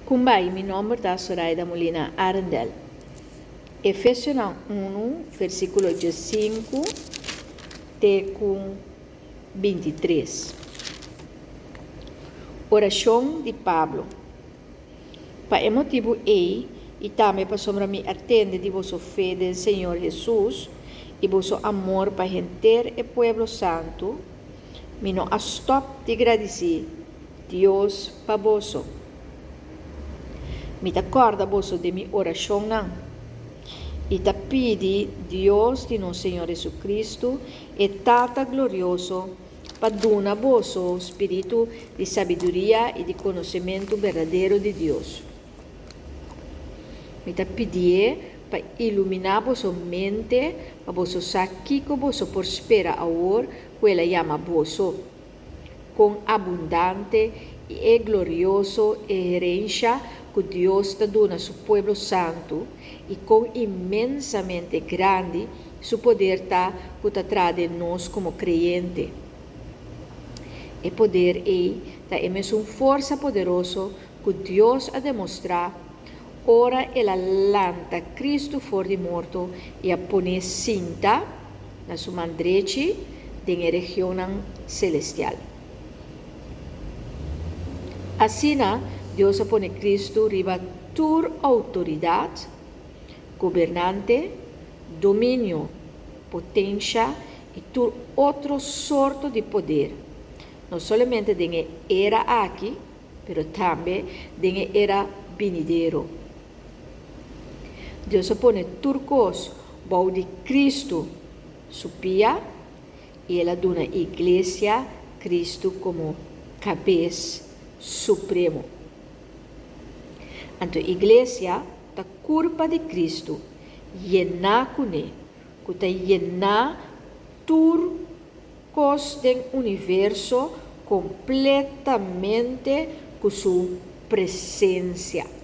Kumbai, mi nòmber ta Soraida Molina Arendel. Efesionan unu, versíkulo diesinku te ku bintitres. Orashon di Pablo. Pa e motibu ei, i tambe pasobra mi a tende di boso fe den Señor Hesus i boso amor pa henter e pueblo santu, mi no a stòp di gradisí Dios pa boso. Mi ta kòrda boso den mi orashonnan i ta pidi Dios di nos Señor Hesukristu, e Tata glorioso, pa duna boso spiritu di sabiduria i di konosementu berdadero di Dios. Mi ta pidié pa iluminá boso mente pa boso sa kiko boso por spera awor ku el a yama boso, kon abundante i e glorioso e herensha ku Dios ta duna su pueblo santu i kon inmensamente grandi su poder ta ku ta traha den nos komo kreyente. E poder ei ta e mesun forsa poderoso ku Dios a demostrá ora el a lanta Kristu for di morto i a pon'é sinta na su man drechi den e regionnan selestial. Asina, Dios a pone Kristu riba tur outoridat, gobernante, dominio, potensha i tur otro sorto di poder, no solamente den e era aki, pero tambe den e era binidero. Dios a pone tur kos bou di Kristu su pia i el a duna iglesia Kristu komo kabes supremo. Anto iglesia ta kurpa di Kristu yená kuné, ku ta yená tur kos den universo kompletamente ku su presensia.